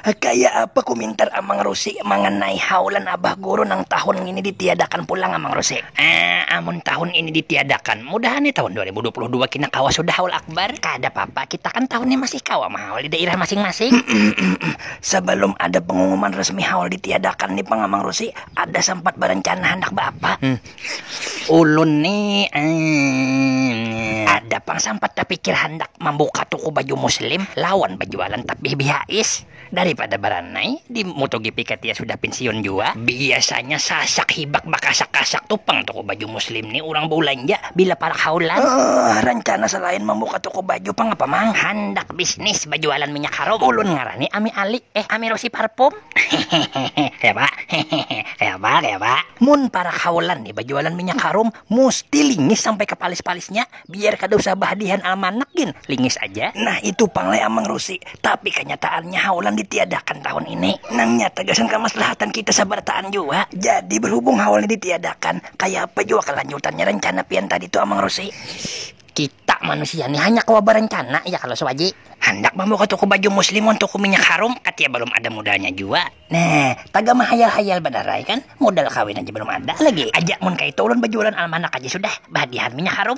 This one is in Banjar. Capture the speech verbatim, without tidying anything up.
Kaya apa kumintar Amang Rusi manganai haulan Abah Guru nang tahun ngini ditiadakan pulang, Amang Rusi? Ah, amun tahun ini ditiadakan, mudahan ni tahun dua ribu dua puluh dua kina kawa sudah haul akbar. Kada papa, kita kan tahun ni masih kawa mahaul di dairah masing-masing. Sabalum ada pangumuman rasmi haul ditiadakan ni pang, Amang Rusi, ada sampat barancana handak baapa? Hmm. Ulun ni, eh, ada pang sampat tapikir handak mambuka tuku baju muslim lawan bajualan tapih bihais. Daripada baranai di MotoGP katia sudah pensiun jua. Biasanya sasak hibak bakasak-kasak tu pang tuku baju muslim ni urang baulanja bila parak haulan. Eh, rancana salain mambuka tuku baju pang apa, Mang? Handak bisnis bajualan minyak harum. Ulun ngarani Ami Ali, eh, Ami Rosi Parfum. Kaya apa? Kaya apa? Kaya apa? Mun parak haulan ni bajualan minyak harum, musti lingis sampai ka palis-palisnya. Biar kada usah bahadihan almanak gin, lingis aja. Nah, itu pang lai, Amang Rusi. Tapi kanyataannya haulan ditiadakan tahun ini. Nang nyata gasan kamaslahatan kita sabarataan jua. Jadi berhubung haul ni ditiadakan, kaya apa jua kelanjutannya rencana pian tadi tu, Amang Rusi? Kita manusia ni hanya kawa berencana ya kalau sewaji. Handak mambuka toko baju muslim wan toko minyak harum, katia belum ada modalnya jua. Nah, taga mahayal-hayal banar ai kan, modal kawin aja belum ada lagi. Aja mun kaitu ulun bajualan almanak aja sudah, bahadihan minyak harum.